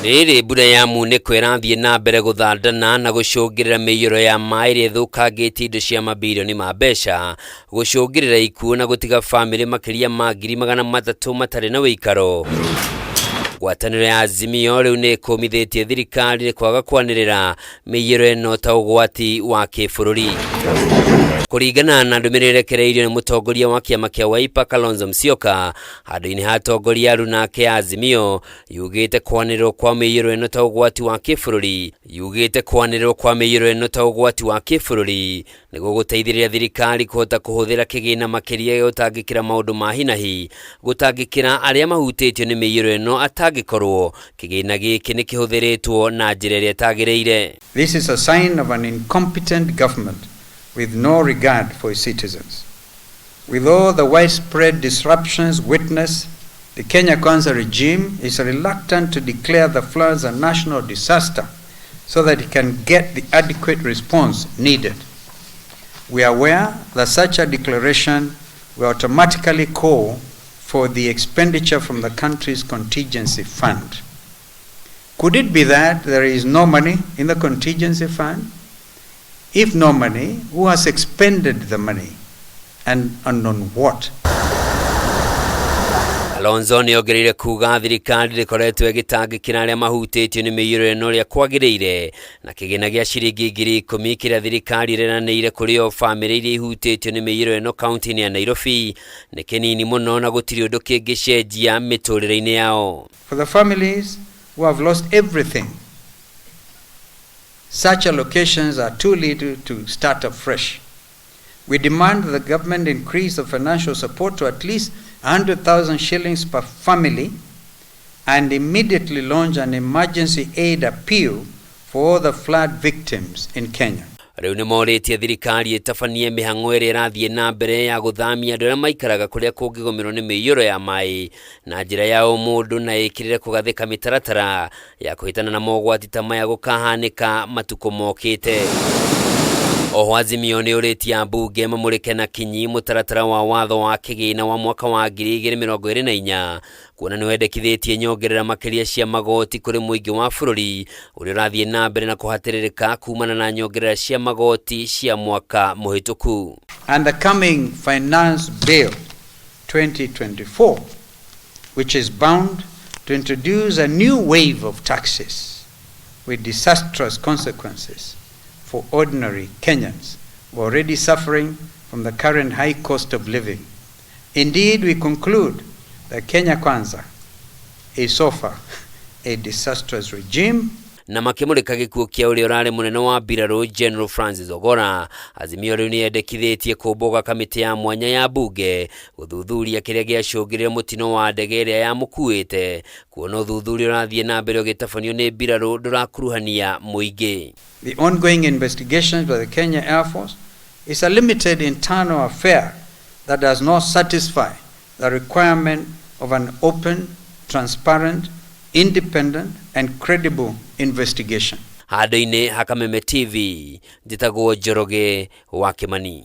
Rĩrĩ mbura ya munĩko ĩrathiĩ na mbere gũthandana na gũcũngĩrĩra mĩiyũro ya maĩ ĩrĩa ĩthũkangĩtie indo cia mabirioni ma mbeca, gũcũngĩrĩra ikuũ na gũtiga bamĩrĩ makĩria ma 300,000 matarĩ na ũikaro. Ngwatanĩro ya Azimio rĩu nĩ ĩkũmithĩtie thirikari nĩ kwaga kwanĩrĩra mĩiyũro ĩno ta ũgwati wa kĩbũrũri. Kũringana na ndũmĩrĩri ĩrekereirio nĩ mũtongoria wa kĩama kĩa Wiper Kalonzo Musyoka, handũ-inĩ ha atongoria aruna ake a Azimio, yugĩte kwanĩrĩrwo kwa mĩiyũro ĩno ta ũgwati wa kĩbũrũri yugĩte kwanĩrĩrwo kwa mĩiyũro ĩno ta ũgwati wa kĩbũrũri nĩ gũgũteithĩrĩria thirikari kũhota kũhũthĩra kĩgĩna makĩria gĩa gũtangĩkĩra maũndũ ma hinahi gũtangĩkĩra arĩa mahutĩtio nĩ mĩiyũro ĩno atangĩkorwo kĩgĩna gĩkĩ nĩ kĩhũthĩrĩtwo na njĩra ĩrĩa ĩtagĩrĩire. This is a sign of an incompetent government with no regard for its citizens. With all the widespread disruptions witnessed, the Kenya Kwanza regime is reluctant to declare the floods a national disaster so that it can get the adequate response needed. We are aware that such a declaration will automatically call for the expenditure from the country's contingency fund. Could it be that there is no money in the contingency fund? If no money, who has expended the money and on what? Kalonzo nĩ ongereire kuga thirikari ndĩkoretwo ĩgĩtangĩkĩra arĩa mahutĩtio nĩ mĩiyũro ĩno ũrĩa kwagĩrĩire na kĩgĩna gĩa ciringi 10,000 kĩrĩa thirikari ĩreranĩire kũrĩ o bamĩrĩ iria ihutĩtio nĩ mĩiyũro ĩno kaunti-inĩ ya Nairobi nĩ kĩnini mũno na gũtirĩ ũndũ kĩngĩcenjia mĩtũrĩre-inĩ yao. For the families who have lost everything, such allocations are too little to start afresh. We demand that the government increase the financial support to at least 100,000 shillings per family and immediately launch an emergency aid appeal for all the flood victims in Kenya. Rĩu nĩ morĩtie thirikari ĩtabanie mĩhang'o ĩrĩa ĩrathiĩ na mbere ya gũthamia andũ arĩa maikaraga kũrĩa kũngĩgũmĩrwo nĩ mĩiyũro ya maĩ na njĩra ya ũmũndũ na ĩkĩrĩre kũgathĩka mĩtaratara ya kũhĩtana na mogwati ta maya gũkahanĩka matukũ mokĩte. Oho Azimio nĩ ũrĩtie ambunge mamũrĩke na kinyi mũtaratara wa watho wa kĩgĩna wa mwaka wa 2024 kuona nĩ wendekithĩtie nyongerera makĩria cia magoti kũrĩ mũingĩ wa bũrũri ũrĩa ũrathiĩ na mbere na kũhatĩrĩrĩka kumana na nyongerera cia magoti cia mwaka mũhĩtũku. And the coming Finance Bill 2024, which is bound to introduce a new wave of taxes with disastrous consequences for ordinary Kenyans who are already suffering from the current high cost of living. Indeed, we conclude that Kenya Kwanza is so far a disastrous regime. Na makĩmũrĩka gĩkuũ kĩa ũrĩa ũrarĩ mũnene wa mbirarũ General Francis Ogolla, Azimio rĩu nĩyendekithĩtie kũmbwo gwa kamĩtĩ ya mwanya ya mbunge gũthuthuria kĩrĩa gĩacũngĩrĩire mũtino wa ndege ĩrĩa yamũkuĩte kuona ũthuthuria ũrathiĩ na mbere ũgĩtabanio nĩ mbirarũ ndũrakuruhania mũingĩ. The ongoing investigations by the Kenya Air Force is a limited internal affair that does not satisfy the requirement of an open, transparent, independent, and credible investigation. Handũ-inĩ ha Kameme TV, njĩtagwo Njoroge wa Kĩmani.